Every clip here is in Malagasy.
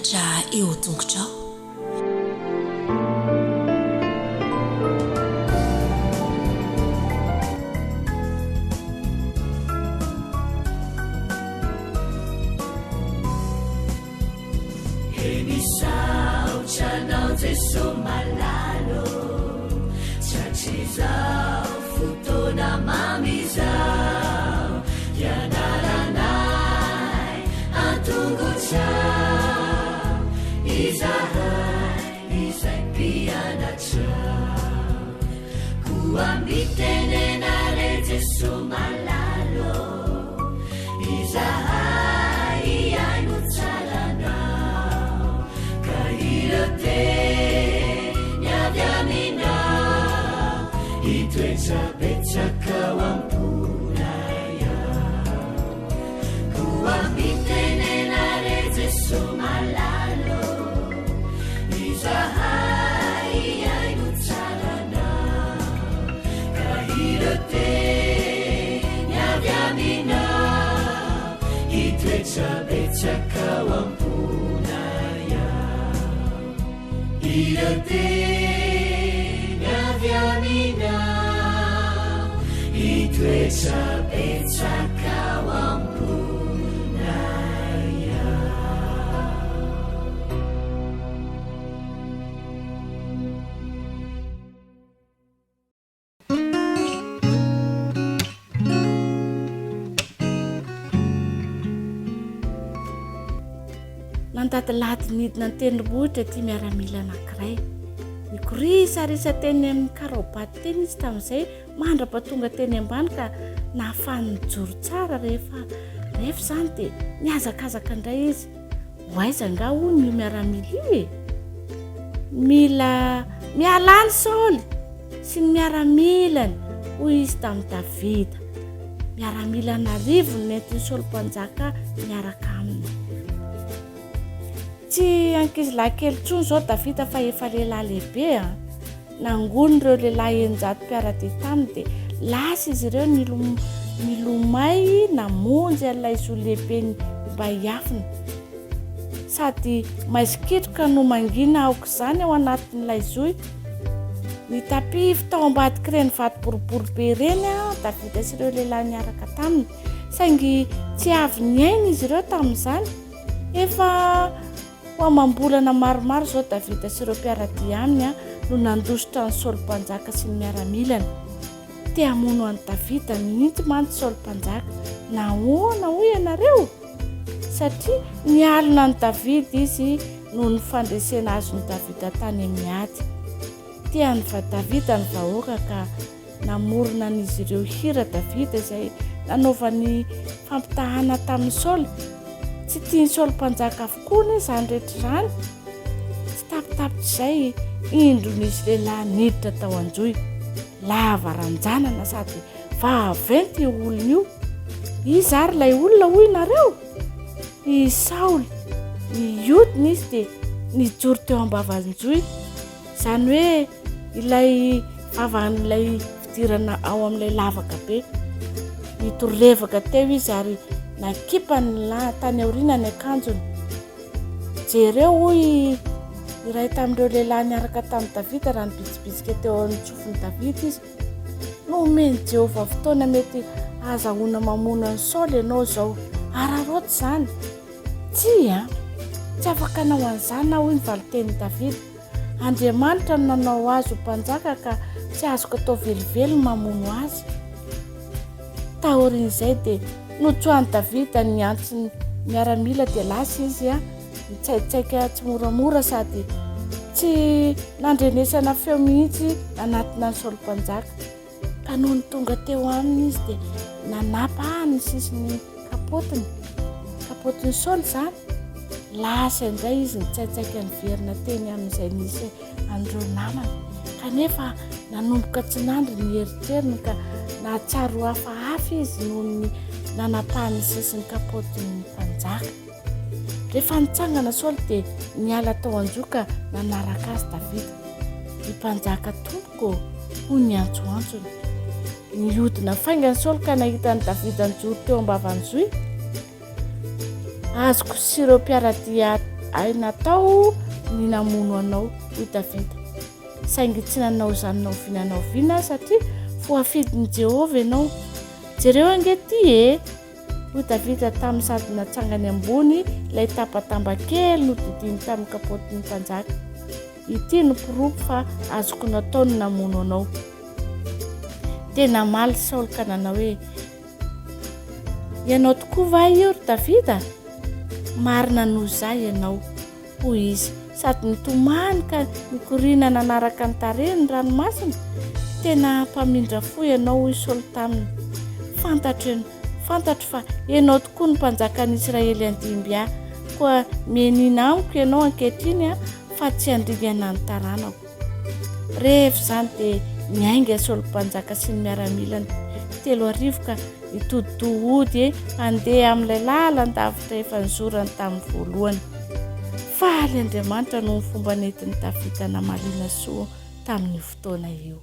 mpianatra eo an-tongotrao. He misaotra anao Jeso malala ô, Tratrizao fotoana mamy izao, Hianaranay an-tongotrao, Izahay izay mpianatrao. Koa mitenena re Jeso malala ô, Izahay hihaino tsara Anao, Ka ireo teny avy Aminao, Hitoetra betsaka ao am-ponay ao. Koa mitenena re Jeso malala ô, Izahay hihaino tsara Anao, Ka ireo teny avy Aminao, Hitoetra betsaka ao am-ponay ao. Ireo teny avy Aminao, Hitoetra betsaka ao am-ponay ao. Nandadilady nidina an-tendrombohitra ity miaramila anankiray. Nikorisarisa teny amin'ny karaobato teny izy tamin'izay mandra-pahatonga teny ambany ka nahafahany nijoro tsara. Rehefa rehefa izany dia nihazakazaka indray izy. Ho aiza angaha hono io miaramila io e? Mila miala any Saoly sy ny miaramilany, hoy izy tamin'i Davida. Miaramila an'arivony nentin'i Saoly mpanjaka miaraka aminy. Tsy ankizilahy kely intsony izao Davida fa efa lehilahy lehibe an! Nangony ireo lehilahy 600 mpiara-dia taminy dia lasa izy ireo nilomay namonjy an'ilay zo lehibeny mba hiafina. Sady maizikitroka no mangina aok'izany ao anatin'ilay zohy. Nitapify tao ambadik'ireny vato boribory be ireny Davida sy ireo lehilahy niaraka taminy. Saingy tsy avy niaina izy ireo tamin'izany. Efa Ho amam-bolana maromaro izao Davida sy ireo mpiara-dia aminy no nandositra an'i Saoly Mpanjaka sy ny miaramilany. Te hamono an'i Davida mihitsy mantsy Saoly Mpanjaka. Nahoana hoy ianareo? Satria nialona an'i Davida izy noho ny fandresena azon'i Davida tany amin'ny ady. Tia an'i Davida ny vahoaka ka Namorona an'izy ireo hira Davida izay nanaovany fampitahana tamin'i Saoly. Tsy tian'i Saoly mpanjaka avokoa anie izany rehetra izany. Tsy tapitapitr'izay, indro nisy lehilahy niditra tao an-johy. Lava ranjanana sady vaventy io olona io. Iza ary ilay olona hoy nareo? I Saoly. Nihodina izy dia nijoro teo am-bavan-johy. Izany hoe ilay vavan'ilay fidirana ao amin'ilay lavaka be. Nitorevaka teo izy ary nakipany ny tany aoriana ny akanjony. Jereo, hoy iray tamin'ireo lehilahy niaraka tamin'i Davida raha nibitsibitsika teo an-tsofin'i Davida izy. Nomen'i Jehovah fotoana mety hahazahoana mamono an'i Saoly ianao izao. Araraoty izany. Tsia, tsy afaka hanao an'izany aho, hoy ny valin-tenin'i Davida. Andriamanitra no nanao azy ho mpanjaka ka tsy azoko atao velively ny mamono azy. Taorian'izay dia notsoahan'i Davida ny antsin'ny miaramila dia lasa izy nitsaitsaika tsimoramora sady tsy nandrenesana feo mihitsy nanatona an'i Saoly mpanjaka. Ka nony tonga teo aminy izy dia nanapahany ny sisin'ny kapotiny, kapotin'i Saoly izany. Lasa indray izy nitsaitsaika niverina teny amin'izay nisy an'ireo namany. Kanefa nanomboka tsy nandry ny eritreriny ka nahatsiaro ho hafahafa izy noho ny nanapahany ny sisin'ny kapotin'ny mpanjaka. Rehefa nitsangana Saoly dia niala tao an-johy ka nanaraka azy Davida. Ry mpanjaka tompoko ô, hoy ny antsoantsony. Nihodina faingana Saoly ka nahita an'i Davida nijoro teo am-bavan'ny zohy. Azoko sy ireo mpiara-dia Hay natao ny namono anao, hoy Davida. Saingy tsy nanao izany na oviana na oviana aho, satria voafidin'i Jehovah ianao. Jereo ange ity e! hoy Davida taminy sady natsangany ambony ilay tapa-damba kely nodidiany tamin'ny kapaotin'ny mpanjaka. Ity no porofo fa azoko natao ny namono anao. Dia namaly Saoly ka nanao hoe, Ianao tokoa va io, ry Davida? Marina noho izaho ianao, hoy izy, sady nitomany ka nikoriana nanaraka ny tarehiny ny ranomasina. Tena mpamindra fo ianao, hoy Saoly taminy. Fantatro, fantatro fa ianao tokoa no mpanjakan'ny Israely handimby ahy, koa mianiana amiko ianao ankehitriny fa tsy handringana ny taranako. Rehefa izany dia niainga Saoly mpanjaka sy ny miaramilany 3000 ka nitodi-doha hody handeha amin'ilay lalan-davitra efa nizorany tamin'ny voalohany. Faly Andriamanitra noho ny fomba nentin'i Davida namaliana soa tamin'io fotoana io.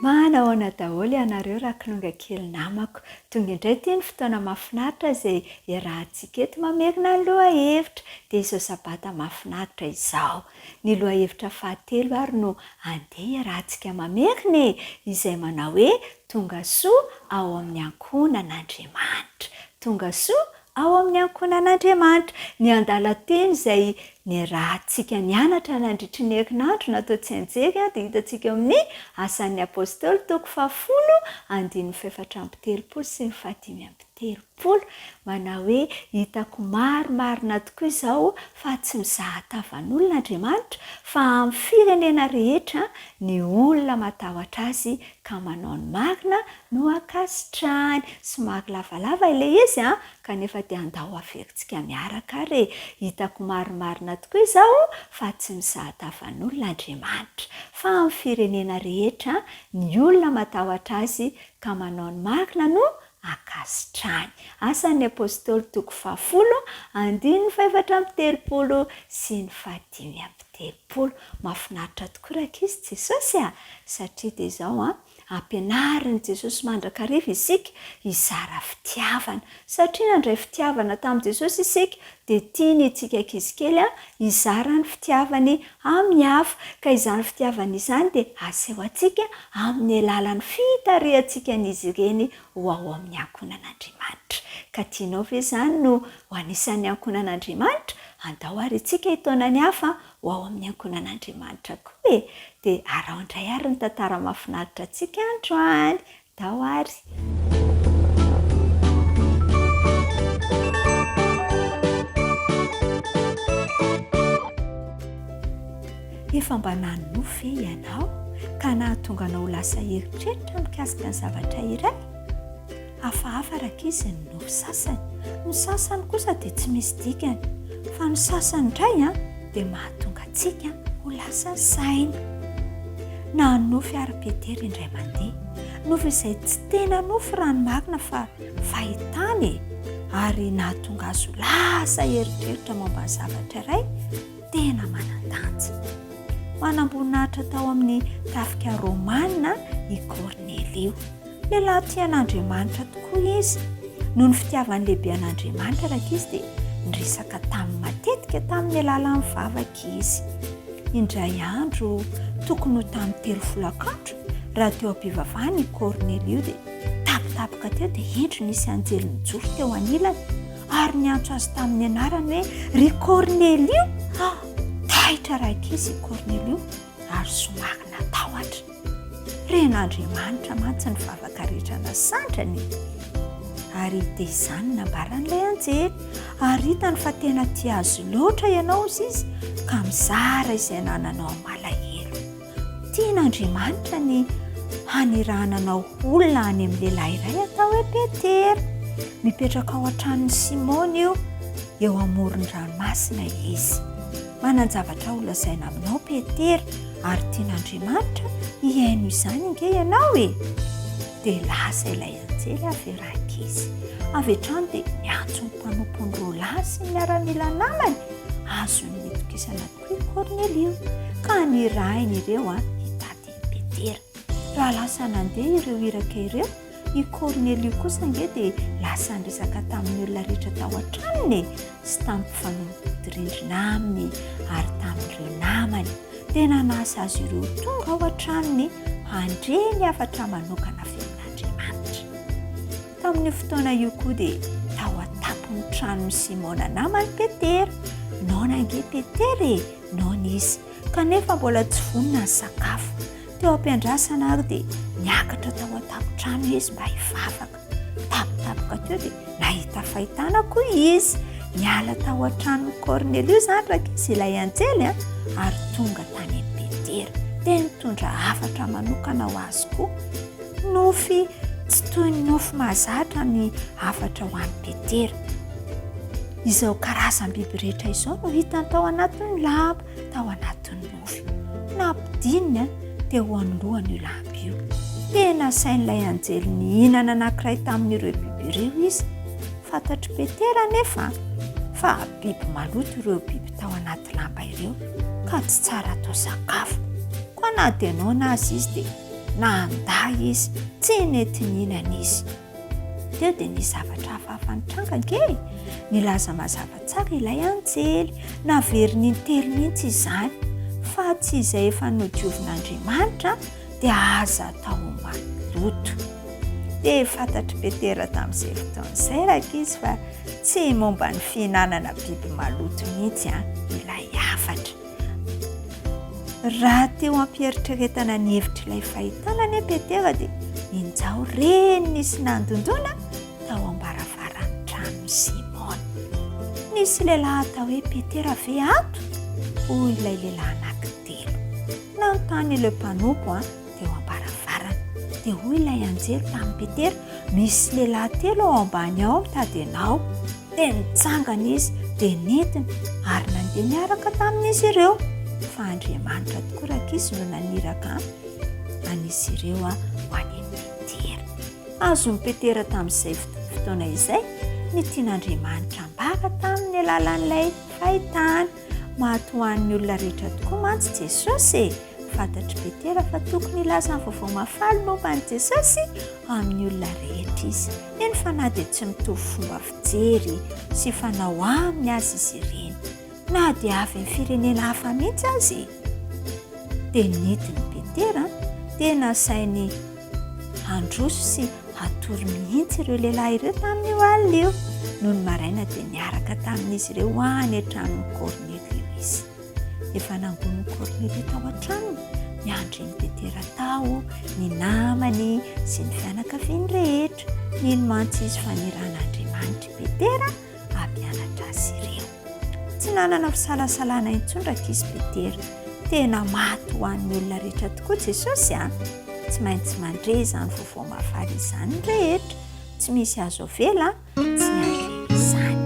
Manahoana daholo ianareo rakinonga kely namako. Tonga indray ity ny fotoana mahafinaritra izay iarahantsika eto mamerina ny lohahevitra. Dia izao sabata mahafinaritra izao. Ny lohahevitra fahatelo ary no andeha iarahantsika mamerina e! Izay manao hoe tonga soa ao amin'ny ankohonan'Andriamanitra. Tonga soa Ao amin'ny ankohonan'Andriamanitra. Ny andalan-teny izay niarahantsika nianatra nandritry ny herinandro natao tsianjery dia hitantsika eo amin'ny Asan'ny Apostoly toko fahafolo andininy fahefatra amby telopolo sy ny fahadimy amby telopolo. Manao hoe, Hitako marimarina tokoa izao fa tsy mizaha tavan'olona Andriamanitra, fa amin'ny firenena rehetra ny olona matahotra Azy ka manao ny marina no ankasitrahany. Somary lavalava ilay izy an, kanefa dia andao averintsika miaraka ary e! Hitako marimarina tokoa izao fa tsy mizaha tavan'olona Andriamanitra, fa amin'ny firenena rehetra ny olona matahotra Azy ka manao ny marina no ankasitrahany. Asan'ny Apostoly toko fahafolo, andininy fahefatra amby telopolo sy ny fahadimy amby telopolo. Mahafinaritra tokoa rankizy Jesosy a! Satria dia izao an, Ampianarin'i Jesosy mandrakariva isika hizara fitiavana. Satria nandray fitiavana tamin'i Jesosy isika, dia tiany itsika ankizy kely hizara ny fitiavany amin'ny hafa. Ka izany fitiavana izany dia aseho antsika amin'ny alalan'ny fitarihantsika an'izy ireny ho ao amin'ny ankohonan'Andriamanitra. Ka tianao ve izany no ho anisan'ny ankohonan'Andriamanitra? Andao ary isika hitaona ny hafa ho ao amin'ny ankohonan'Andriamanitra koa e! Dia araho indray ary ny tantara mahafinaritra antsika androany. Ndao ary! Efa mba nanonofy ve ianao ka nahatonga anao ho lasa eritreritra mikasika ny zavatra iray? Hafahafa rankizy ny nofy sasany, ny sasany kosa dia tsy misy dikany, fa ny sasany indray dia mahatonga antsika ho lasa saina. Nanonofy àry Petera indray mandeha, nofy izay tsy tena nofy raha ny marina fa fahitana e, ary nahatonga azy ho lasa eritreritra momba ny zavatra iray tena manan-danja. Manamboninahitra tao amin'ny tafika romana i Kornelio. Lehilahy tia an'Andriamanitra tokoa izy. Noho ny fitiavany lehibe an'Andriamanitra rankizy dia niresaka taminy matetika tamin'ny alalan'ny vavaka izy. Indray andro, tokony ho tamin'ny telo folakandro, raha teo am-pivavahana i Kornelio dia tampotampoka teo dia indro nisy anjely nijoro teo anilany ary niantso azy tamin'ny anarany hoe, Ry Kornelio! Taitra rankizy i Kornelio ary somary natahotra. Ren'Andriamanitra mantsy ny vavaka rehetra nasandrany e! Ary dia izany no nambaran'ilay anjely. Ary hitany fa tena tia azy loatra ianao, hozy izy, ka mizara izay anananao amin'ny malahelo. Tian'Andriamanitra ny hanirahana anao olona any amin'ny lehilahy iray atao hoe Petera. Mipetraka ao an-tranon'i Simona io, eo amoron'ny ranomasina izy. Manan-javatra holazaina aminao Petera, ary tian'Andriamanitra hihaino izany ange ianao e! Dia lasa ilay anjely avy eo rankizy. Avy hatrany dia niantso ny mpanompony roa lahy sy ny miaramila namany, azony nitokisana tokoa i Kornelio, ka nirahiny ireo hitady an'i Petera. Raha lasa nandeha ireo iraka ireo, i Kornelio kosa ange dia lasa niresaka tamin'ny olona rehetra tao an-tranony e, sy tamin'ny mpifanolo-bodirindrina aminy ary tamin'ireo namany. Dia nanasa azy ireo ho tonga ao an-tranony handre ny hafatra manokana avy amin'Andriamanitra. Tamin'io fotoana io koa dia tao an-tampon'ny tranon'i Simona namany Petera. Noana ange Petera e! Noana izy, kanefa mbola tsy vonona ny sakafo. Teo am-piandrasana ary dia niakatra tao an-tampon-trano izy mba hivavaka. Tampotampoka teo dia nahita fahitana koa izy. Niala tao an-tranon'i Kornelio izany rankizy ilay anjely ary tonga tany amin'i Petera. Dia nitondra hafatra manokana ho azy koa. Nofy tsy toy ny nofy mahazatra ny hafatra ho an'i Petera. Izao karazam-biby rehetra izao no hitany tao anatin'ny lamba, tao anatin'ny nofy. Nampidininy teo anoloany io lamba io. Dia nasain'ilay anjely nihinana anankiray tamin'ireo biby ireo izy. Fantatr'i Petera anefa fa biby maloto ireo biby tao anaty lamba ireo, ka tsy tsara atao sakafo. Koa na dia noana aza izy dia nandà izy, tsy nety nihinana izy. Teo dia nisy zavatra hafahafa nitranga ange e! Nilaza mazava tsara ilay anjely, naveriny intelo mihitsy izany, fa tsy izay efa nodiovin'Andriamanitra dia aza atao ho maloto. Dia fantatr'i Petera tamin'izay fotoana izay rankizy fa tsy momba ny fihinanana biby maloto mihitsy ilay hafatra. Raha teo am-pieritreretana ny hevitr'ilay fahitana anie Petera dia injao reny nisy nandondona tao am-baravaran'ny tranon'i Simona. Nisy lehilahy atao hoe Petera ve ato? hoy ilay lehilahy anankitelo. Nanontany ilay mpanompo teo am-baravarana. Dia hoy ilay anjely tamin'i Petera, Misy lehilahy telo ao ambany ao mitady anao. Dia nitsangana izy, dia nentiny, ary nandeha niaraka tamin'izy ireo. Fa Andriamanitra tokoa rankizy no naniraka an'izy ireo ho any amin'i Petera. Azon'i Petera tamin'izay fotoana izay ny tian'Andriamanitra ambara tamin'ny alalan'ilay fahitana. Maty ho an'ny olona rehetra tokoa mantsy Jesosy e! Fantatr'i Petera fa tokony hilaza ny vaovao mahafaly momba an'i Jesosy amin'ny olona rehetra izy, eny fa na dia tsy mitovy fomba fijery sy fanao aminy aza izy ireny, na dia avy amin'ny firenena hafa mihitsy aza e! Dia nentin'i Petera dia nasainy handroso sy hatory mihitsy ireo lehilahy ireo tamin'io alina io. Nony maraina dia niaraka tamin'izy ireo ho any an-tranon'i Kornelio izy. Efa nangonin'i Kornelio tao an-tranony niandry an'i Petera tao ny namany sy ny fianakaviany rehetra. Nino mantsy izy fa niran'Andriamanitra i Petera hampianatra azy ireo. Tsy nanana fisalasalana intsony rankizy Petera. Tena maty ho an'ny olona rehetra tokoa Jesosy a! Tsy maintsy mandre izany vaovao mahafaly izany ny rehetra. Tsy misy azo avela tsy handre izany,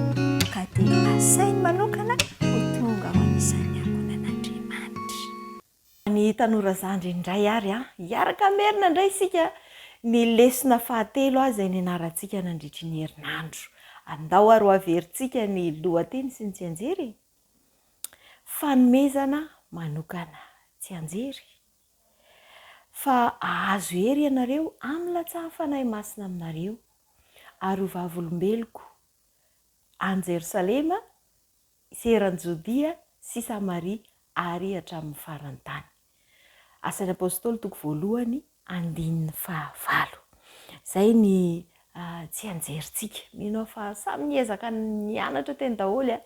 ka dia asainy manokana ho tonga ho anisan'ny ankohonan'Andriamanitra. Ny tanora zandry indray ary an! Hiaraka hamerina indray isika ny lesona fahatelo izay nianarantsika nandritry ny herinandro. Andao ary ho averintsika ny lohateny sy ny tsianjery e! Fanomezana manokana tsianjery. Fa hahazo hery ianareo amin'ny latsahan'ny Fanahy Masina aminareo, ary ho vavolombeloko any Jerosalema sy eran'i Jodia sy Samaria ary hatramin'ny faran'ny tany. Asan'ny Apostoly toko voalohany andininy fahavalo. Izay ny tsianjerintsika. Mino aho fa samy niezaka nianatra teny daholo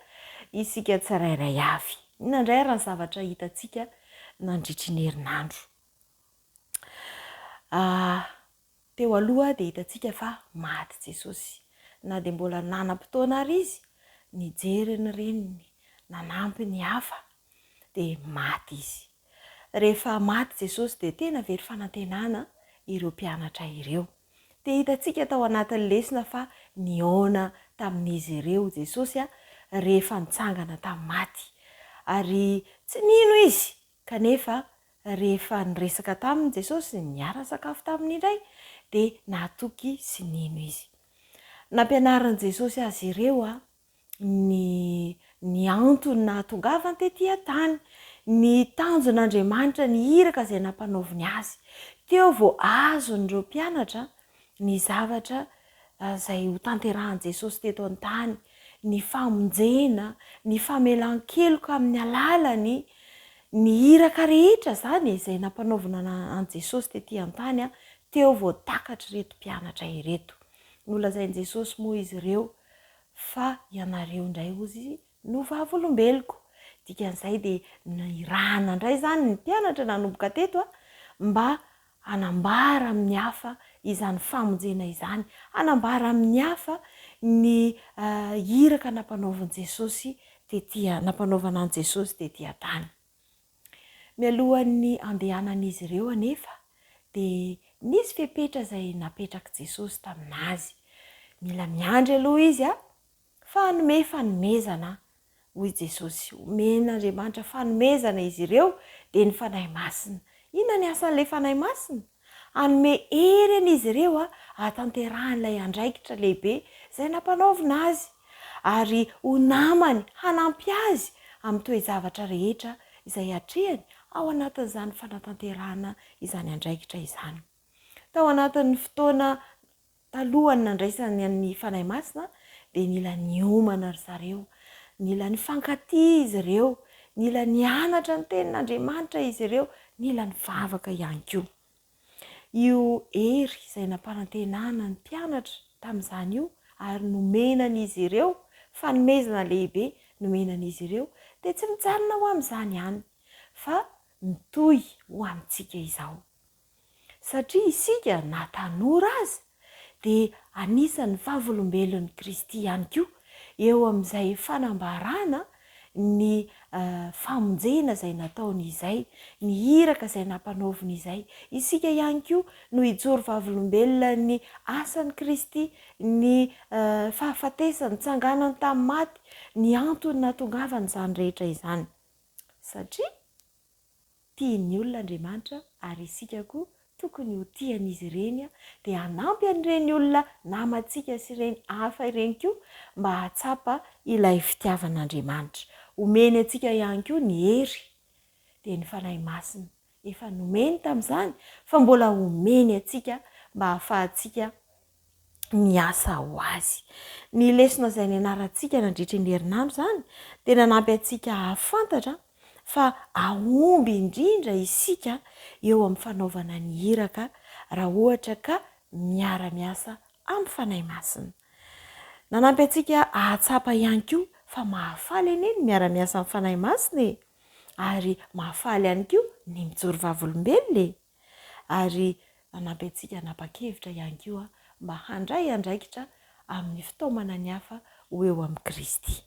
isika tsirairay avy. Inona indray ary ny zavatra hitantsika nandritry ny herinandro? Teo aloha dia hitantsika fa maty Jesosy. Na dia mbola nanam-potoana àry izy, nijery ny reniny, nanampy ny hafa, dia maty izy. Rehefa maty Jesosy dia tena very fanantenana ireo mpianatra ireo. Dia hitantsika tao anatin'ny lesona fa nihaona tamin'izy ireo Jesosy rehefa nitsangana tamin'ny maty. Ary tsy nino izy Kanefa, rehefa niresaka taminy Jesosy, niara-nisakafo taminy indray, dia nahatoky sy nino izy. Nampianarin'i Jesosy azy ireo ny ny antony nahatongavany tetỳ an-tany, ny tanjon'Andriamanitra, ny iraka izay nampanaoviny azy. Teo vao azon'ireo mpianatra ny zavatra izay hotanterahin'i Jesosy teto an-tany, ny famonjena, ny famelan-keloka amin'ny alalany, ny iraka rehetra izany e, izay nampanaovina an'i Jesosy tety an-tany, teo vao takatr'ireto mpianatra ireto. Nolazain'i Jesosy moa izy ireo fa ianareo indray hozy izy no vavolombeloko. Dikan'izay dia nirahana indray izany ny mpianatra nanomboka teto mba hanambara amin'ny hafa izany famonjena izany, hanambara amin'ny hafa ny iraka nampanaovin'i Jesosy tety, nampanaovana an'i Jesosy tety an-tany. Mialohan'ny handehanan'izy ireo anefa dia nisy fepetra izay napetrak'i Jesosy tamin'azy. Mila miandry aloha izy Fa hanome fanomezana, hoy Jesosy. Omen'Andriamanitra fanomezana izy ireo, dia ny Fanahy Masina. Inona ny asan'ilay Fanahy Masina? Hanome hery an'izy ireo hahatanterahan'ilay ilay andraikitra lehibe izay nampanaovina azy, ary ho namany hanampy azy amin'ny toe-javatra rehetra izay atrehany ao anatin'izany fanatanterahana izany andraikitra izany. Tao anatin'ny fotoana Talohan'ny nandraisany ny Fanahy Masina dia nila niomana ry zareo, nila nifankatia izy ireo, nila nianatra ny Tenin'Andriamanitra izy ireo, nila nivavaka ihany koa. Io hery izay nampanantenana ny mpianatra tamin'izany io ary nomena an'izy ireo, fanomezana lehibe nomena an'izy ireo, dia tsy mijanona ho amin'izany ihany fa mitohy ho amintsika izao. Satria isika na tanora aza dia anisan'ny vavolombelon'i Kristy ihany koa eo amin'izay fanambarana ny famonjena izay nataony izay, ny iraka izay nampanaoviny izay. Isika ihany koa no hijoro vavolombelona ny asan'i Kristy, ny fahafatesany, nitsanganany tamin'ny maty, ny antony nahatongavany izany rehetra izany. Satria Tian'ny olona Andriamanitra ary isika koa tokony ho tia an'izy ireny dia hanampy an'ireny olona namantsika sy ireny hafa ireny koa mba hahatsapa ilay fitiavan'Andriamanitra. Omeny antsika ihany koa ny hery dia ny Fanahy Masina. Efa nomeny tamin'izany fa mbola omeny antsika mba hahafahantsika miasa ho azy. Ny lesona izay nianarantsika nandritra iny herinandro izany dia nanampy antsika hahafantatra fa hahomby indrindra isika eo amin'ny fanaovana ny iraka raha ohatra ka miara-miasa amin'ny Fanahy Masina. Nanampy antsika hahatsapa ihany koa fa mahafaly anie ny miara-miasa amin'ny Fanahy Masina e! Ary mahafaly ihany koa ny mijoro vavolombelona e! Ary nanampy antsika hanapa-kevitra ihany koa mba handray andraikitra amin'ny fitaomana ny hafa ho eo amin'i Kristy.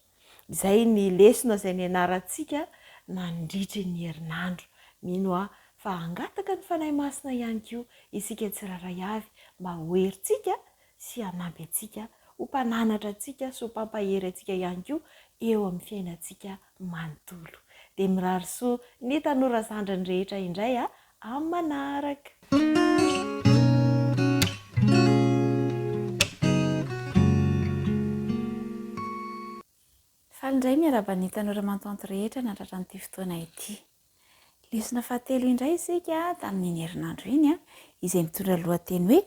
Izay ny lesona izay nianarantsika nandritry ny herinandro. Mino aho fa hangataka ny Fanahy Masina ihany koa isika tsirairay avy mba ho herintsika sy hanampy antsika, ho mpananatra antsika sy ho mpampahery antsika ihany koa eo amin'ny fiainantsika manontolo. Dia mirary soa ny tanora zandriny rehetra indray amin'ny manaraka. Faly indray miarahaba ny tanora mantanty rehetra nahatratra an'ity fotoana ity. Lesona fahatelo indray isika tamin'iny herinandro iny izay mitondra lohateny hoe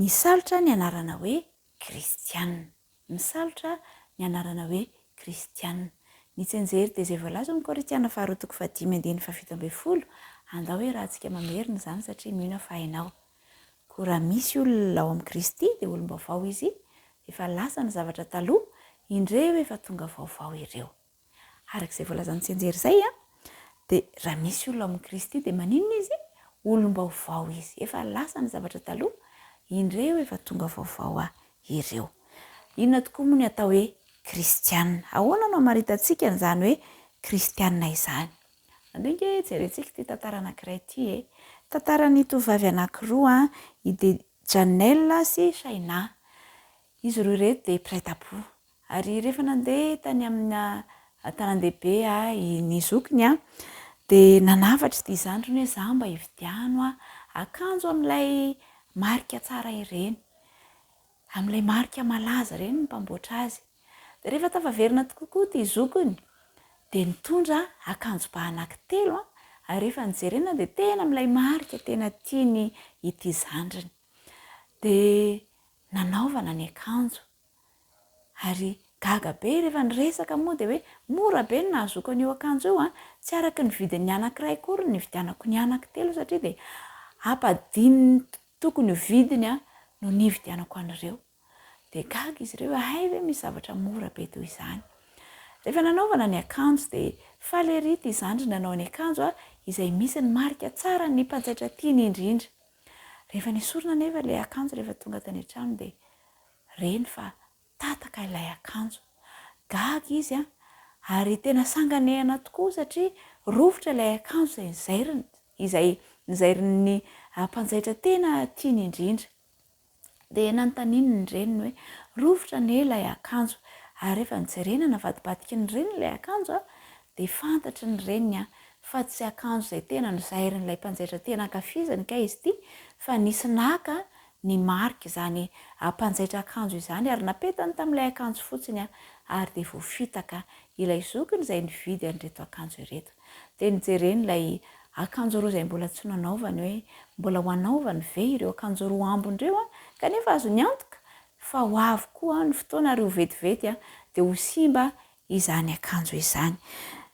Misalotra ny anarana hoe Kristiana. Misalotra ny anarana hoe Kristiana. Ny tsianjery dia izay voalaza ao amin'ny Korintiana faharoa toko fahadimy andininy fahafito ambinifolo, andao iarahantsika mamerina izany satria mino aho fa hainao. Koa raha misy olona ao amin'i Kristy dia olom-baovao izy, efa lasa ny zavatra taloha, indreo efa tonga vaovao ireo. Araka izay voalazan'ny tsianjery izay dia raha misy olona ao amin'i Kristy dia maninona izy? Olom-baovao izy. Efa lasa ny zavatra taloha, indreo efa tonga vaovao ireo. Inona tokoa moa ny atao hoe kristiana? Ahoana no hamaritantsika an'izany hoe kristiana izany? Andeha ange jerentsika ity tantara anankiray ity e. Tantaran'ny tovovavy anankiroa, i Janelle sy Shaina. Izy roa ireto dia mpiray tampo. Ary rehefa nandeha tany amina tanan-dehibe ny zokiny dia nanafatra ity zandriny hoe za mba hividiano akanjo amin'ilay marika tsara ireny, amin'ilay marika malaza ireny ny mpamboatra azy. Dia rehefa tafaverina tokoa koa ity zokiny dia nitondra akanjo ba anankitelo. Ary rehefa nojerena dia tena amin'ilay marika tena tiany ity zandriny. Dia nanaovana ny akanjo. Ary gaga be rehefa niresaka moa dia hoe mora be ny nahazoako an'io akanjo io an! Tsy araka ny vidin'ny anankiray akory ny nividianako ny anankitelo satria dia ampadimin'ny tokony ho vidiny no nividianako an'ireo. Dia gaga izy ireo hoe hay ve misy zavatra mora be toy izany. Rehefa nanaovana ny akanjo dia faly ery ity zandry nanao ny akanjo izay misy ny marika tsaran'ny mpanjaitra tiany indrindra. Rehefa nesorina anefa ilay akanjo rehefa tonga tany an-trano dia reny fa tataka ilay akanjo. Gaga izy ary tena sanganehana tokoa satria rovitra ilay akanjo izay nozairiny, izay nozairin'ny mpanjaitra tena tiany indrindra. Dia nanontaniany ny reniny hoe, Rovitra anie ilay akanjo. Ary rehefa nojerena navadibadiky ny reniny ilay akanjo, dia fantatry ny reniny fa tsy akanjo izay tena nozairin'ilay mpanjaitra tena ankafiziny kay izy ity, fa nisy naka ny marika izany mpanjaitra akanjo izany ary napetany tamin'ilay akanjo fotsiny ary dia voafitaka ilay zokiny izay nividy an'ireto akanjo ireto. Dia nojereny ilay akanjo roa izay mbola tsy nanaovany hoe mbola ho anaovany ve ireo akanjo roa ambiny ireo an, kanefa azony antoka fa ho avy koa ny fotoana ary ho vetivety dia ho simba izany akanjo izany.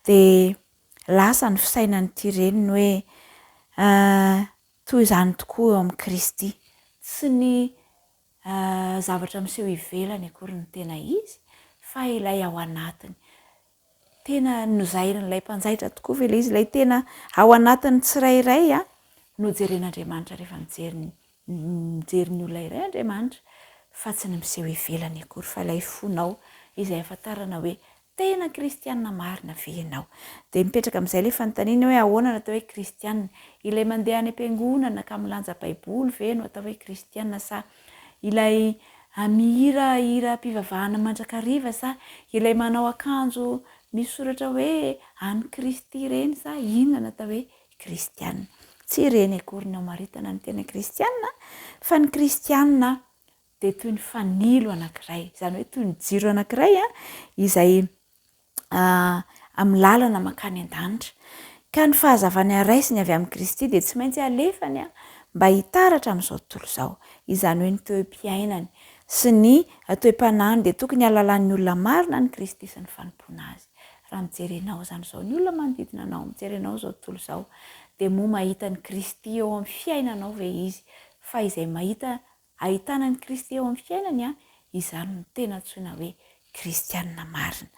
Dia lasa ny fisainan'ity reniny hoe toy izany tokoa eo amin'i Kristy, tsy ny zavatra miseho ivelany akory no tena izy fa ilay ao anatiny. Tena nozairin'ilay mpanjaitra tokoa ve ilay izy? Ilay tena ao anatin'ny tsirairay no jeren'Andriamanitra rehefa mijery ny mijery ny olona iray Andriamanitra fa tsy ny miseho ivelany akory fa ilay fonao izay ahafantarana hoe tena kristiana marina ve ianao. Dia mipetraka amin'izay ilay fanontaniana hoe ahoana no atao hoe kristiana? Ilay mandeha any am-piangonana ka milanja baiboly ve no atao hoe kristiana sa Ilay mihira hiram-pivavahana mandrakariva sa ilay manao akanjo misy soratra hoe an'i Kristy ireny sa inona no atao hoe kristiana? Tsy ireny akory no amaritana ny tena kristiana fa ny kristiana dia toy ny fanilo anankiray, izany hoe toy ny jiro anankiray izay amin'ny lalana mankany an-danitra. Ka ny fahazavana raisiny avy amin'i Kristy dia tsy maintsy alefany mba hitaratra amin'izao tontolo izao. Izany hoe ny toe-piainany sy ny toe-panahiny dia tokony hahalalan'ny olona marina an'i Kristy sy ny fanompoana Azy. Raha mijery anao izany izao ny olona manodidina anao, mijery anao izao tontolo izao, dia moa mahita an'i Kristy eo amin'ny fiainanao ve izy? Fa izay mahita Ahitana an'i Kristy eo amin'ny fiainany, izany no tena antsoina hoe kristiana marina.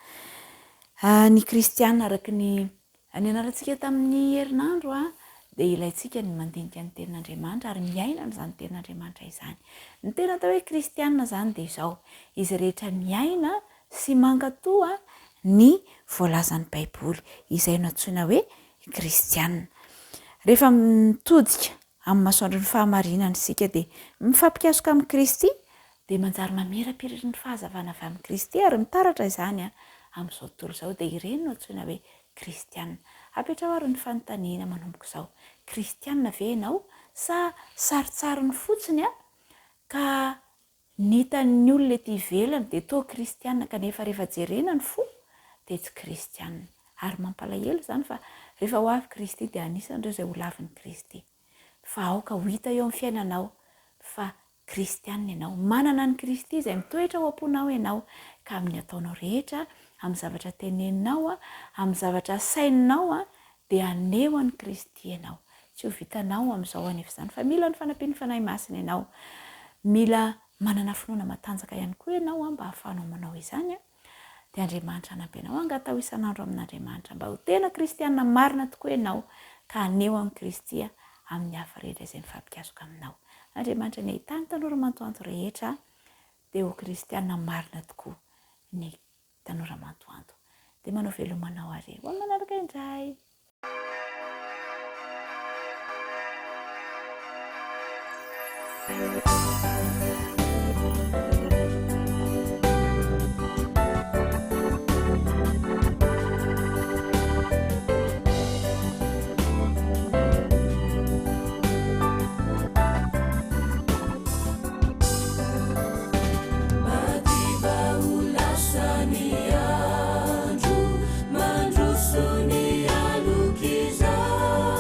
Ny kristiana araka ny nianarantsika tamin'ny herinandro dia ilaintsika ny mandinika ny tenin'Andriamanitra ary miaina an'izany tenin'Andriamanitra izany. Ny tena atao hoe kristiana izany dia izao, izay rehetra miaina sy mankatoa ny voalazan'ny Baiboly, izay no antsoina hoe kristiana. Rehefa mitodika Amin'ny masoandron'ny fahamarinana isika dia mifampikasoka amin'i Kristy, dia manjary mamirapiriry ny fahazavana avy amin'i Kristy ary mitaratra izany amin'izao tontolo izao, dia ireny no antsoina hoe kristiana. Apetraho àry ny fanontaniana manomboka izao, Kristiana ve ianao sa sarintsariny fotsiny ka Ny hitan'ny olona ety ivelany dia toa kristiana kanefa rehefa jerena ny fo dia tsy kristiana. Ary mampalahelo izany fa rehefa ho avy Kristy dia anisan'ireo izay ho lavin'i Kristy. Fa aoka ho hita eo amin'ny fiainanao fa kristiana ianao. Manana an'i Kristy izay mitoetra ao am-ponao ianao ka amin'ny ataonao rehetra, amin'ny zavatra teneninao, amin'ny zavatra saininao dia haneho an'i Kristy ianao. Tsy ho vitanao amin'izao anefa izany fa mila ny fanampian'ny Fanahy Masina ianao. Mila manana finoana matanjaka ihany koa ianao mba hahafahanao manao izany. Dia Andriamanitra hanampy anao. Angataho isan'andro amin'Andriamanitra mba ho tena kristiana marina tokoa ianao ka haneho an'i Kristy amin'ny hafa rehetra izay mifampikasoka aminao. Andriamanitra ny ahitany tanora mantoanto rehetra dia ho kristiana marina tokoa ny tanora mantoanto. Dia manao veloma anao ary ho amin'ny manaraka indray. Madiva ho lasa ny andro, mandroso ny alok'izao.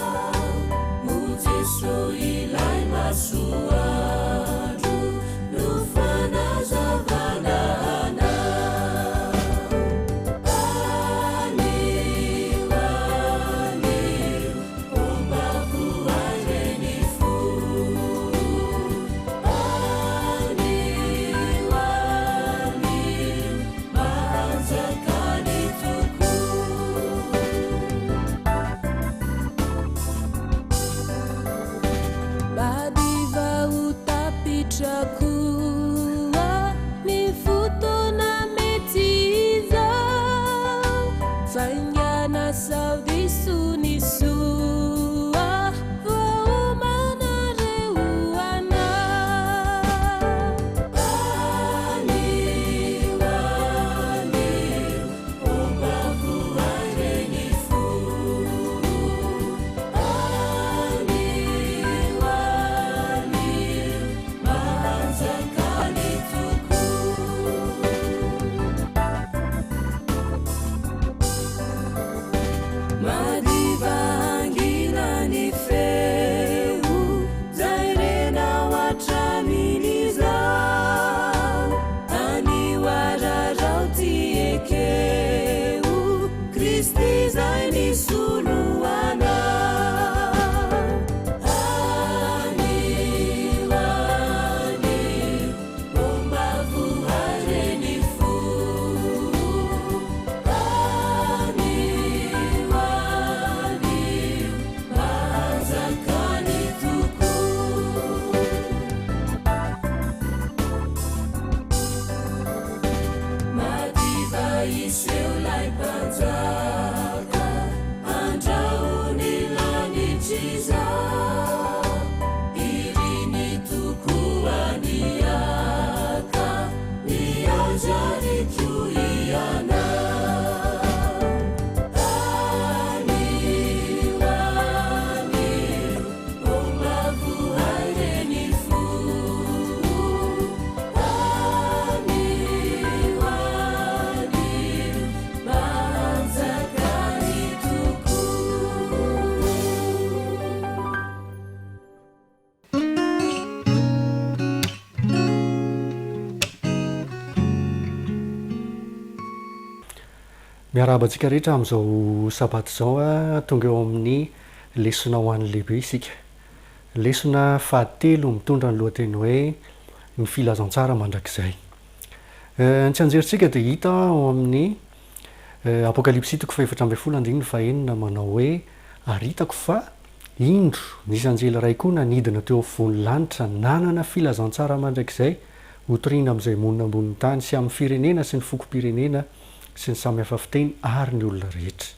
Madiva hangina ny feo 'zay renao hatramin'izao. Anio ararao ty ekeo Kristy 'zay nisolo anao. Anio, anio, homba vohare ny fo. Anio, anio, manjaka ny tokoa. Madiva hiseho 'lay Mpanjaka, andrahon'ny lanitr'izao. Iriny tokoa ny haka, ny anjariko ianao. Anio, anio, homba vohay ny fo. Anio, anio, manjaka ny tokoa. Miarahaba antsika rehetra amin'izao sabata izao, tonga eo amin'ny lesona ho an'ny lehibe isika. Lesona fahatelo mitondra ny lohateny hoe Ny filazantsara mandrakizay. Ny tsianjerintsika dia hita ao amin'ny Apokalypsy toko fahefatra ambin'ny folo andininy fahenina manao hoe Ary hitako fa, indro, nisy anjely iray koa nanidina teo afovoan'ny lanitra nanana filazantsara mandrakizay hotorina amin'izay monina ambonin'ny tany sy amin'ny firenena sy ny fokom-pirenena sy ny samy hafa fiteny ary ny olona rehetra.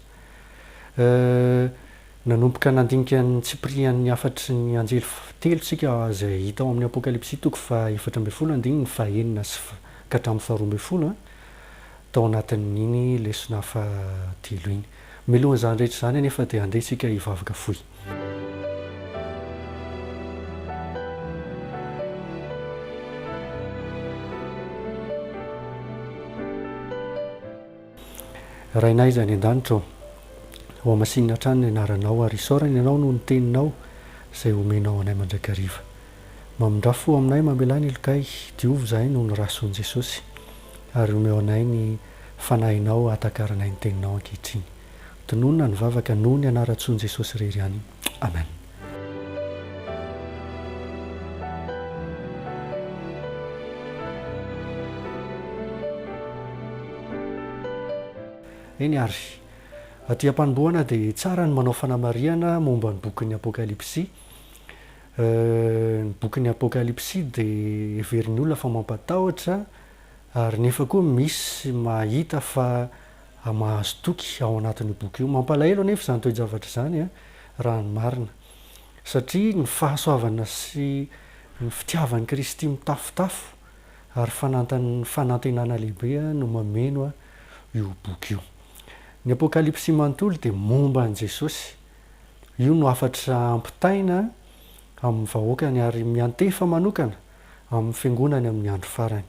Nanomboka nandinika ny tsipirian'ny hafatry ny anjely telo isika izay hita ao amin'ny Apokalypsy toko faha-14 andininy fahenina sy ka hatramin'ny faharoa ambin'ny folo tao anatin'iny lesona fahatelo iny. Mialohan'izany rehetra izany anefa dia andeha isika hivavaka fohy. Rainay izay any an-danitra ô, hohamasinina hatrany ny anaranao ary isaorana Ianao noho ny teninao izay omenao anay mandrakariva. Mamindrà fo aminay mamelà ny helokay, diovy izahay noho ny rasoan'i Jesosy ary omeo anay ny Fanahinao hahatakaranay ny teninao ankehitriny. Tononina ny vavaka noho ny anaran-tsoan'i Jesosy irery ihany. Amen. Eny àry. Aty am-panombohana dia tsara ny manao fanamarihana momba ny bokin'ny Apokalypsy. Ny bokin'ny Apokalypsy dia heverin'ny olona fa mampatahotra ary nefa koa misy mahita fa mahazo toky ao anatin'io boky io. Mampalahelo anefa izany toe-javatra izany raha ny marina. Satria ny fahasoavana sy ny fitiavan'i Kristy mitafotafo ary fanantenana lehibe no mameno io boky io. Ny Apokalypsy manontolo dia momba an'i Jesosy. Io no hafatra ampitaina amin'ny vahoakany ary miantefa manokana amin'ny fiangonany amin'ny andro farany.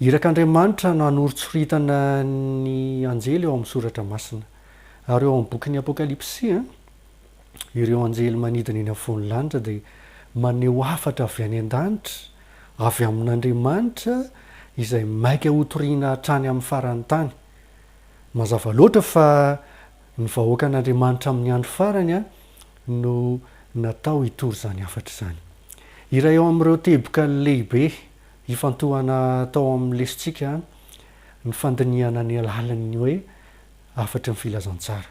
Irak'Andriamanitra no hanoritsoritana ny anjely ao amin'ny Soratra Masina. Ary ao amin'ny bokin'ny Apokalypsy, ireo anjely manidina eny afovoan'ny lanitra dia maneho hafatra avy any an-danitra, avy amin'Andriamanitra izay maika hotorina hatrany amin'ny faran'ny tany. Mazava loatra fa ny vahoakan'Andriamanitra amin'ny andro farany no natao hitory izany hafatra izany. Iray ao amin'ireo teboka lehibe ifantohana tao amin'ny lesontsika ny fandinihana ny alalin'ny hoe hafatry ny filazantsara.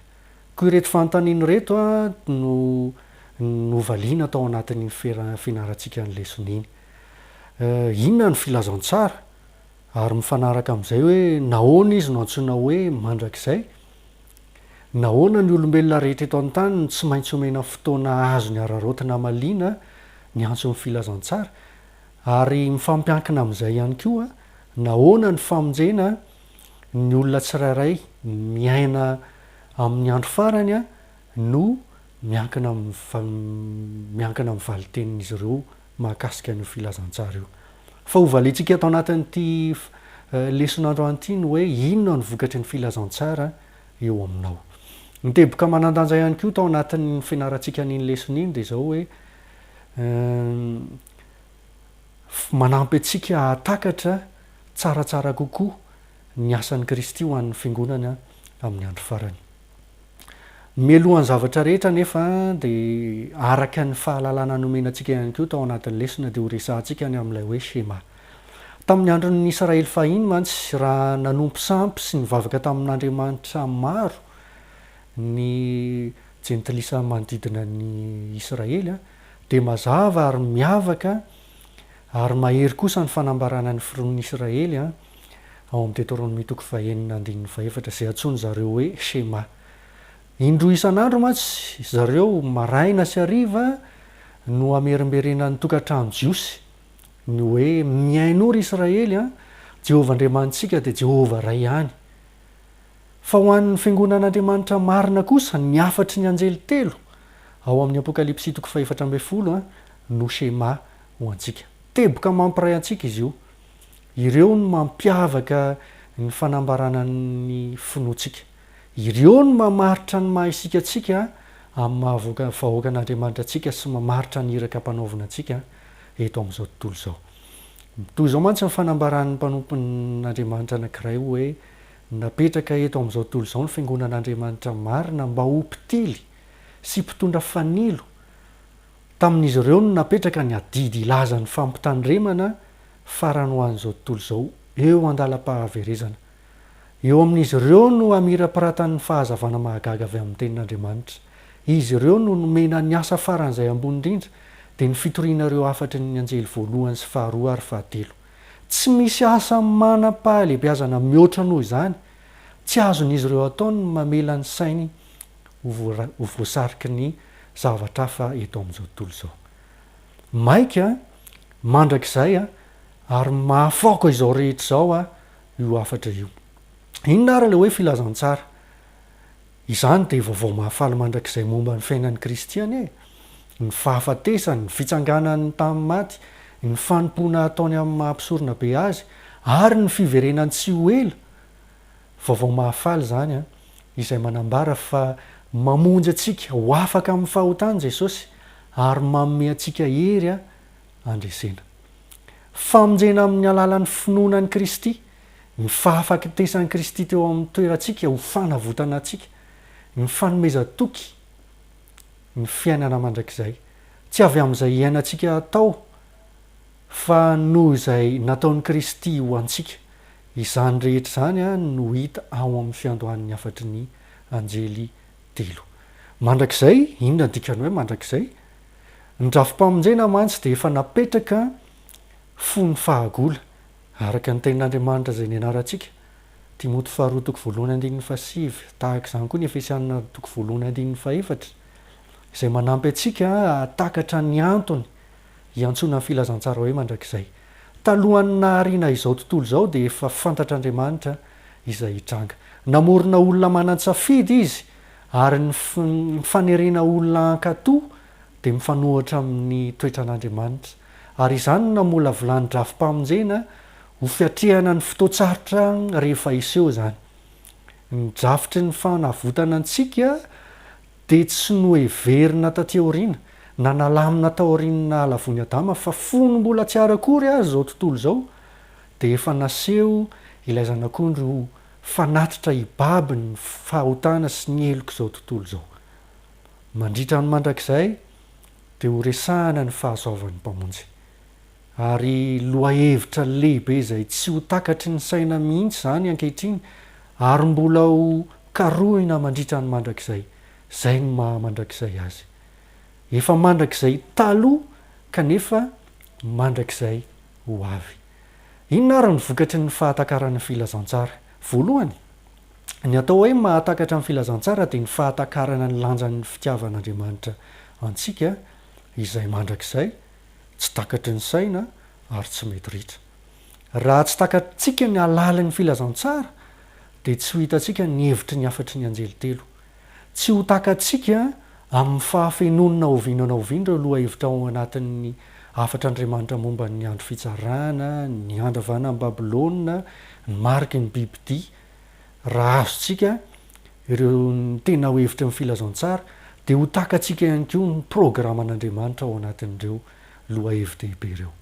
Koa ireto fanontaniana ireto no novaliana tao anatin'iny fianarantsika ny lesona iny. Inona ny filazantsara? Ary mifanaraka amin'izay hoe nahoana izy no antsoina hoe mandrakizay? Nahoana ny olombelona rehetra eto an-tany no tsy maintsy omena fotoana azony araraotina hamaliana ny antson'ny filazantsara? Ary mifampiankina amin'izay ihany koa, nahoana ny famonjena ny olona tsirairay miaina amin'ny andro farany no miankina amin'ny miankina amin'ny valin-tenin'izy ireo mahakasika an'io filazantsara io. Fa hovaliantsika ato anatin'ity lesona androany ity ny hoe inona no vokatry ny filazantsara eo aminao. Ny teboka manan-danja ihany koa tao anatin'ny fianarantsika an'iny lesona iny dia izao hoe, manampy antsika hahatakatra tsaratsara kokoa ny asan'i Kristy ho an'ny Fiangonana amin'ny andro farany. Mialohan'ny zavatra rehetra anefa dia araka ny fahalalana nomena antsika ihany koa tao anatin'ny lesona dia horesahantsika ny amin'ilay hoe Shema. Tamin'ny andron'ny Israely fahiny mantsy raha nanompo sampy sy nivavaka tamin'andriamanitra maro ny jentilisa manodidina ny Israely dia mazava ary miavaka ary mahery kosa ny fanambarana ny firon'ny Israely ao amin'ny Deteronomia toko fahenina andininy fahefatra, izay antsoin-dry zareo hoe Shema. Indroa isan'andro mantsy zareo, maraina sy hariva, no hamerimberenan'ny tokantrano jiosy ny hoe, Mihainoa ry Israely a! Jehovah Andriamanitsika dia Jehovah iray ihany. Fa ho an'ny fiangonan'Andriamanitra marina kosa, ny hafatry ny anjely telo ao amin'ny Apokalypsy toko fahefatra ambin'ny folo no Shema ho antsika. Teboka mampiray antsika izy io. Ireo no mampiavaka ny fanambarana ny finoantsika. Ireo no mamaritra ny maha isika antsika amin'ny maha vahoakan'Andriamanitra antsika sy mamaritra ny iraka ampanaovina antsika eto amin'izao tontolo izao. Toy izao mantsy ny fanambaran'ny mpanompon'Andriamanitra anankiray hoe, Napetraka eto amin'izao tontolo izao ny fiangonan'Andriamanitra marina mba ho mpitily sy mpitondra fanilo. Tamin'izy ireo no napetraka ny adidy hilaza ny fampitandremana farany ho an'izao tontolo izao eo an-dalam-pahaverezana. Eo amin'izy ireo no hamirapiratan'ny fahazavana mahagaga avy amin'ny Tenin'Andriamanitra. Izy ireo no nomena ny asa faran'izay ambony indrindra, dia ny fitoriana ireo hafatry ny anjely voalohany sy faharoa ary fahatelo. Tsy misy asa manam-pahalehibeazana mihoatra noho izany. Tsy azon'izy ireo atao ny mamela ny sainy ho voasariky ny zavatra hafa eto amin'izao tontolo izao. Maika mandrakizay ary mahafaoka izao rehetra izao io hafatra io. Inona ary ilay hoe filazantsara? Izany dia vaovao mahafaly mandrakizay momba ny fiainan'i Kristy anie e! Ny fahafatesany, ny fitsanganany tamin'ny maty, ny fanompoana ataony amin'ny maha mpisoronabe azy, ary ny fiverenany tsy ho ela. Vaovao mahafaly izany an, izay manambara fa mamonjy antsika ho afaka amin'ny fahotana Jesosy ary manome antsika hery handresena. Famonjena amin'ny alalan'ny finoana an'i Kristy, ny fahafatesan'i Kristy teo amin'ny toerantsika ho fanavotana antsika, ny fanomezan-toky ny fiainana mandrakizay, tsy avy amin'izay iainantsika atao fa noho izay nataon'i Kristy ho antsika. Izany rehetra izany no hita ao amin'ny fiandohan'ny hafatry ny anjely telo. Mandrakizay, inona ny dikan'ny hoe mandrakizay? Ny drafi-pamonjena mantsy dia efa napetraka fony fahagola, araka ny tenin'Andriamanitra izay nianarantsika, Timoty faharoa toko voalohany andininy fahasivy, tahaka izany koa ny Efesiana toko voalohany andininy fahefatra, izay manampy antsika hahatakatra ny antony iantsoana ny filazantsara hoe mandrakizay. Talohan'ny nahariana izao tontolo izao dia efa fantatr'Andriamanitra izay hitranga. Namorona olona manan-tsafidy Izy ary ny fanerena olona hankatò dia mifanohitra amin'ny toetran'Andriamanitra. Ary izany no namolavolany drafi-pamonjena ho fiatrehana ny fotoan-tsarotra rehefa hiseho izany. Ny drafitry ny fanavotana antsika dia tsy noheverina taty aoriana, na nalamina taorian'ny nahalavoan'i Adama, fa fony mbola tsy ary akory aza izao tontolo izao, dia efa naseho ilay Zanak'ondry ho fanatitra hibaby ny fahotana sy ny helok'izao tontolo izao. Mandritra ny mandrakizay dia ho resahana ny fahasoavan'ny Mpamonjy. Ary lohahevitra lehibe izay tsy ho takatry ny saina mihitsy izany ankehitriny ary mbola ho karohina mandritra ny mandrakizay. Izay no maha mandrakizay azy. Efa mandrakizay taloha kanefa mandrakizay ho avy. Inona ary ny vokatry ny fahatakarana ny filazantsara? Voalohany, ny atao hoe mahatakatra ny filazantsara dia ny fahatakarana ny lanjan'ny fitiavan'Andriamanitra antsika izay mandrakizay, tsy takatry ny saina ary tsy mety ritra. Raha tsy takatritsika ny halalin'ny filazantsara dia tsy ho hitantsika ny hevitry ny hafatry ny anjely telo. Tsy ho takatsika amin'ny fahafenoany na oviana na oviana ireo lohahevitra ao anatin'ny hafatr'Andriamanitra momba ny andro fitsarana, ny handravana an'i Babylona, ny mariky ny bibidia, raha azontsika. ireo ny tena ho hevitry ny filazantsara, dia ho takatsika ihany koa ny programan'Andriamanitra ao anatin'ireo lohahevi-dehibe ireo.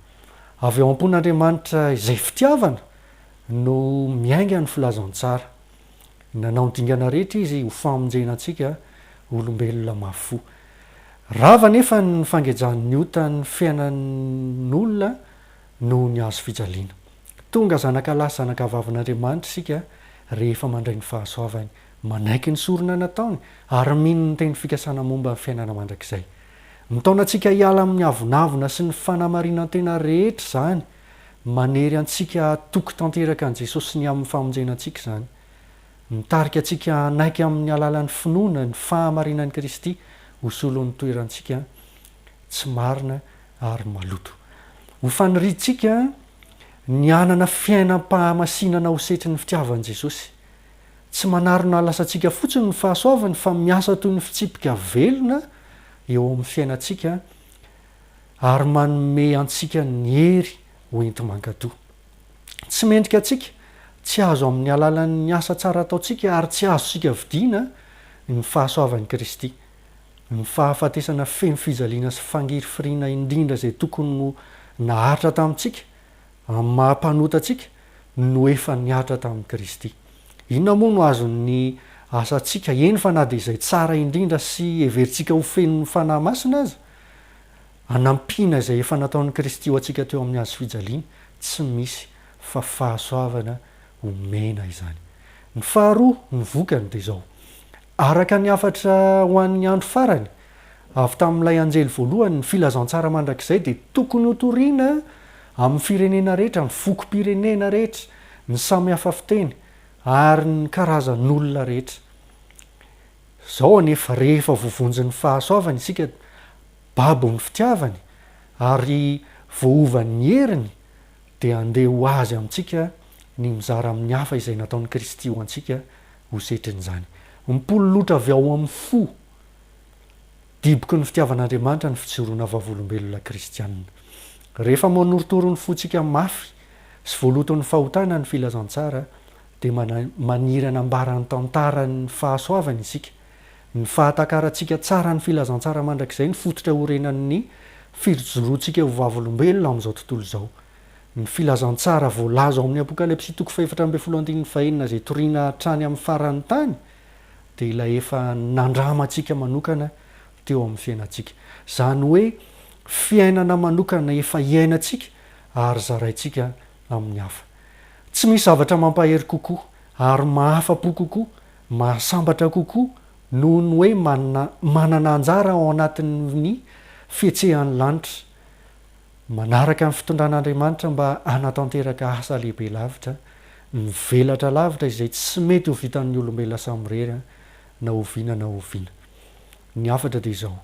Avy ao am-pon'Andriamanitra izay fitiavana no miainga ny filazantsara. Nanao ny dingana rehetra Izy ho famonjena antsika olombelona mafy fo. Rava anefa ny fangejan'ny ota ny fiainan'olona noho ny hazo fijaliana. Tonga zanaka lahy sy zanaka vavin'Andriamanitra isika rehefa mandray ny fahasoavany, manaiky ny sorona nataony, ary mino ny teny fikasana momba ny fiainana mandrakizay. Mitaona antsika hiala amin'ny avonavona sy ny fanamarinan-tena rehetra izany, manery antsika hatoky tanteraka an'i Jesosy ny amin'ny famonjena antsika izany. Mitarika antsika hanaiky amin'ny alalan'ny finoana ny fahamarinan'i Kristy ho solon'ny toerantsika tsy marina ary maloto. Ho faniriantsika ny hanana fiainam-pahamasinana ho setrin'ny fitiavan'i Jesosy. Tsy manarona lasantsika fotsiny ny fahasoavany fa miasa toy ny fitsipika velona eo amin'ny fiainantsika ary manome antsika ny hery ho enti-mankatò. Tsy mendrika antsika, tsy azo amin'ny alalan'ny asa tsara ataontsika ary tsy azontsika vidiana ny fahasoavan'i Kristy. Ny fahafatesana feno fijaliana sy fangirifiriana indrindra izay tokony ho nahatra tamintsika, amin'ny maha mpanota antsika, no efa nihatra tamin'i Kristy. Inona moa no azon'ny asantsika, eny fa na dia izay tsara indrindra sy heverintsika ho feno ny Fanahy Masina aza, hanampiana izay efa nataon'i Kristy ho antsika teo amin'ny hazo fijaliana? Tsy misy, fa fahasoavana omena izany. Ny faharoa, ny vokany dia izao, Araka ny hafatra ho an'ny andro farany, avy tamin'ilay anjely voalohany, ny filazantsara mandrakizay dia tokony hotorina amin'ny firenena rehetra, ny fokom-pirenena rehetra, ny samy hafa fiteny, ary ny karazan'olona rehetra. Izao anefa, rehefa voavonjin'ny fahasoavany isika, babon'ny fitiavany, ary voaovan'ny heriny, dia handeha ho azy amintsika ny mizara amin'ny hafa izay nataon'i Kristy ho antsika ho setrin'izany. Mipololotra avy ao amin'ny fo diboky ny fitiavan'Andriamanitra ny fijoroana vavolombelona kristianina. Rehefa manorotoro ny fontsika mafy sy voaloton'ny fahotana ny filazantsara, dia maniry hanambara ny tantaran'ny fahasoavany isika. Ny fahatakarantsika tsara ny filazantsara mandrakizay no fototra iorenan'ny fijoroantsika ho vavolombelona amin'izao tontolo izao. Ny filazantsara voalaza ao amin'ny Apokalypsy toko fahefatra ambinifolo andininy fahenina izay torina hatrany amin'ny faran'ny tany dia ilay efa nandramantsika manokana teo amin'ny fiainantsika. Izany hoe fiainana manokana efa iainantsika ary zaraintsika amin'ny hafa. Tsy misy zavatra mampahery kokoa ary mahafa-po kokoa, mahasambatra kokoa noho ny hoe manana anjara ao anatin'ny fihetsehan'ny lanitra. Manaraka ny fitondran'Andriamanitra mba hanatanteraka asa lehibe lavitra, mivelatra lavitra izay tsy mety ho vitan'ny olombelona samirery na oviana na oviana. Ny hafatra dia izao,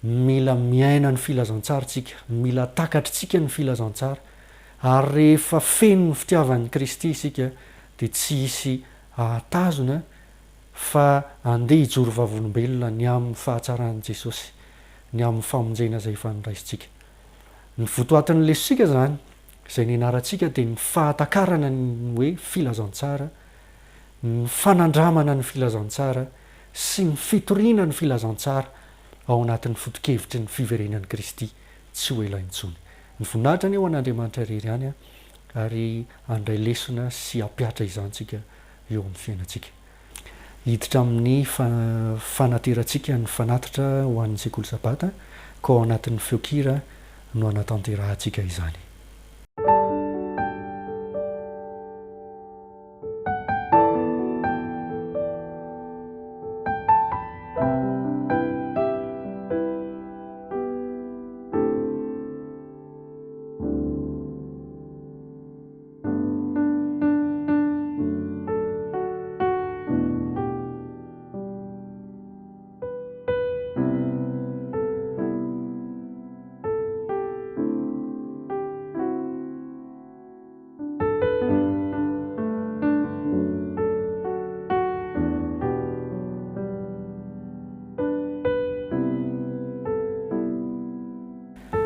mila miaina ny filazantsara isika, mila takatritsika ny filazantsara, ary rehefa feno ny fitiavan'i Kristy isika dia tsy hisy hahatazona fa andeha hijoro vavolombelona ny amin'ny fahatsaran'i Jesosy. ny amin'ny famonjena izay efa noraisintsika. Ny votoatin'ny lesontsika izany, izay nianarantsika dia ny fahatakarana ny hoe filazantsara, ny fanandramana ny filazantsara sy ny fitoriana ny filazantsara ao anatin'ny foto-kevitry ny fiverenan'i Kristy tsy ho ela intsony. Ny voninahitra anie ho an'Andriamanitra irery ihany ary handray lesona sy hampihatra izany tsika eo amin'ny fiainantsika. Hiditra amin'ny fanaterantsika ny fanatitra ho an'ny Sekoly Sabata, ka ao anatin'ny feon-kira no hanatanterahantsika izany.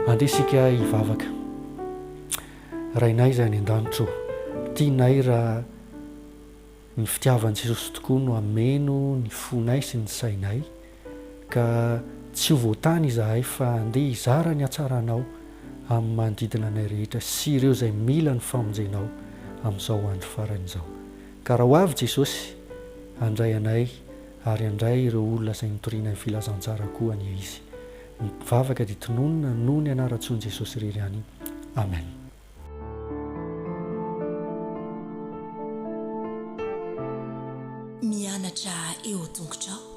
Andeha isika hivavaka. Rainay izay any an-danitra ô, tianay raha. Ny fitiavan'i Jesosy tokoa no hameno ny fonay sy ny sainay ka tsy ho voatany izahay fa handeha hizara ny hatsaranao amin'ny manodidina anay rehetra sy ireo izay mila ny famonjenao amin'izao andro farany izao. Ka raha ho avy Jesosy handray anay ary handray ireo olona izay nitoriana ny filazantsara koa anie Izy. Ny vavaka dia tononina noho ny anaran-tsoan'i Jesosy irery ihany. Amen. Mianatra eo tongotrao.